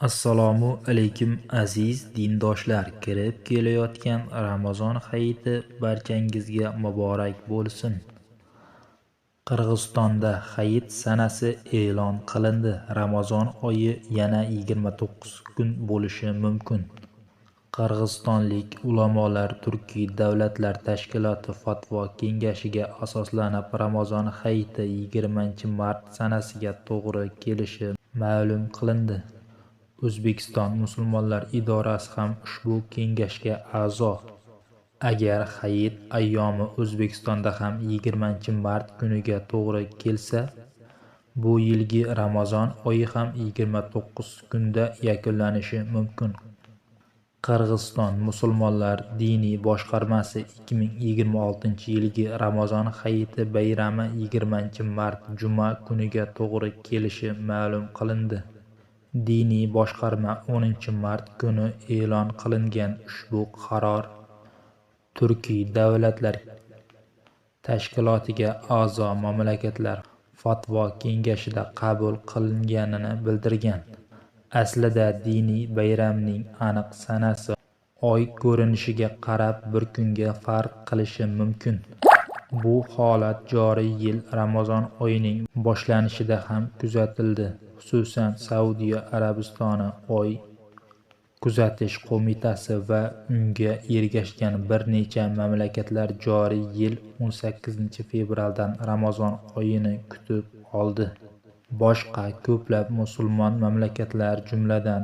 Assalomu alaykum aziz dindoshlar, kirib kelayotgan Ramazon hayiti barchangizga muborak bo'lsin. Qirg'izistonda hayit sanasi e'lon qilindi. Ramazon oyi yana 29 kun bo'lishi mumkin. Qirg'izistonlik ulamolar Turkiy davlatlar tashkiloti fatvo kengashiga asoslanib Ramazon hayiti 20-mart sanasiga to'g'ri kelishi ma'lum qilindi. O'zbekiston musulmonlar idorasi ham ushbu kengashga a'zo. Agar hayit ayyomi O'zbekistonda ham 20-mart kuniga to'g'ri kelsa, bu yilgi Ramazon oyi ham 29 kunda yakunlanishi mumkin. Qirg'iziston musulmonlar diniy boshqarmasi 2026-yilgi Ramazon hayiti bayrami 20-mart juma kuniga to'g'ri kelishi ma'lum qilindi. Diniy boshqarma 10-mart kuni e'lon qilingan ushbu qaror Turkiy davlatlar tashkilotiga a'zo mamlakatlar fatvo kengashida qabul qilinganini bildirgan. Aslida diniy bayramning aniq sanasi oy ko'rinishiga qarab bir kunga farq qilishi mumkin. Bu holat joriy yil Ramazon oyining boshlanishida ham kuzatildi. Xususan, Saudiya Arabistoni Oy kuzatish qo'mitasi va unga ergashgan bir necha mamlakatlar joriy yil 18-fevraldan Ramazon oyini kutib oldi. Boshqa ko'plab musulmon mamlakatlar, jumladan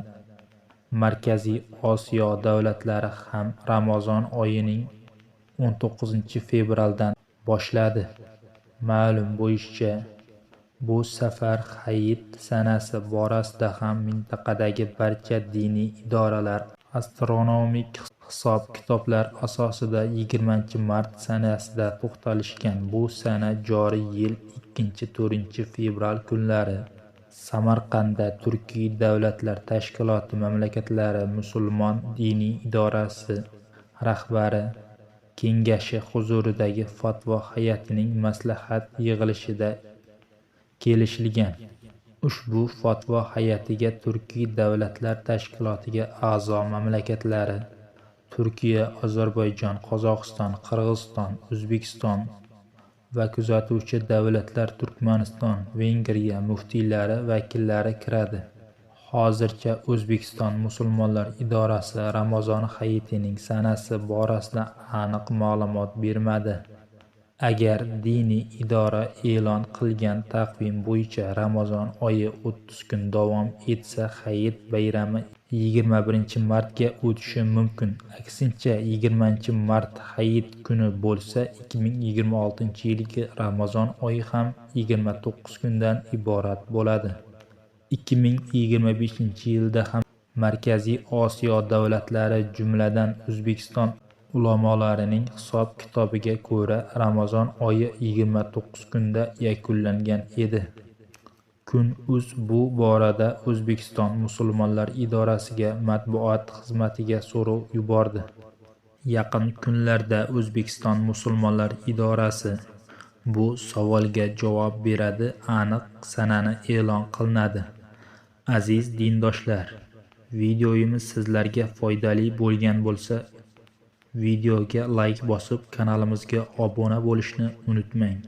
Markaziy Osiyo davlatlari ham Ramazon oyining 19-fevraldan boshladi. Ma'lum bo'lishicha, bu safar hayit sanasi borasida ham mintaqadagi barcha diniy idoralar astronomik hisob-kitoblar asosida 20-mart sanasida to'xtalishgan. Bu sana joriy yil 2-4 fevral kunlari Samarqandda Turkiy davlatlar tashkiloti mamlakatlari musulmon diniy idorasi rahbari kengashi huzuridagi fatvo hay'atining maslahat yig'ilishida kelishilgan. Ushbu fatvo hay'atiga Turkiy davlatlar tashkilotiga a'zo mamlakatlari Turkiya, Ozarbayjon, Qozog'iston, Qirg'iziston, O'zbekiston va kuzatuvchi davlatlar Turkmaniston, Vengriya muftiylari vakillari kiradi. Hozircha O'zbekiston musulmonlar idorasi Ramazon hayitining sanasi borasida aniq ma'lumot bermadi. Agar diniy idora e'lon qilgan taqvim bo'yicha Ramazon oyi 30 kun davom etsa, hayit bayrami 21-martga o'tishi mumkin. Aksincha, 20-mart hayit kuni bo'lsa, 2026-yilgi Ramazon oyi ham 29 kundan iborat bo'ladi. 2025-yilda ham Markaziy Osiyo davlatlari, jumladan O'zbekiston ulamolarining hisob-kitobiga ko'ra Ramazon oyi 29 kunda yakunlangan edi. Kun.uz bu borada O'zbekiston musulmonlar idorasiga matbuot xizmatiga so'rov yubordi. Yaqin kunlarda O'zbekiston musulmonlar idorasi bu savolga javob beradi, aniq sanani e'lon qilinadi. Aziz dindoshlar, videomiz sizlarga foydali bo'lgan bo'lsa, videoga layk bosib, kanalimizga obuna bo'lishni unutmang.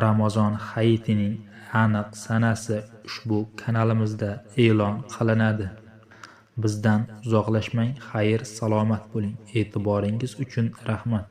Ramazon hayitining aniq sanasi ushbu kanalimizda e'lon qilinadi. Bizdan uzoqlashmang, xayr salomat bo'ling. E'tiboringiz uchun rahmat.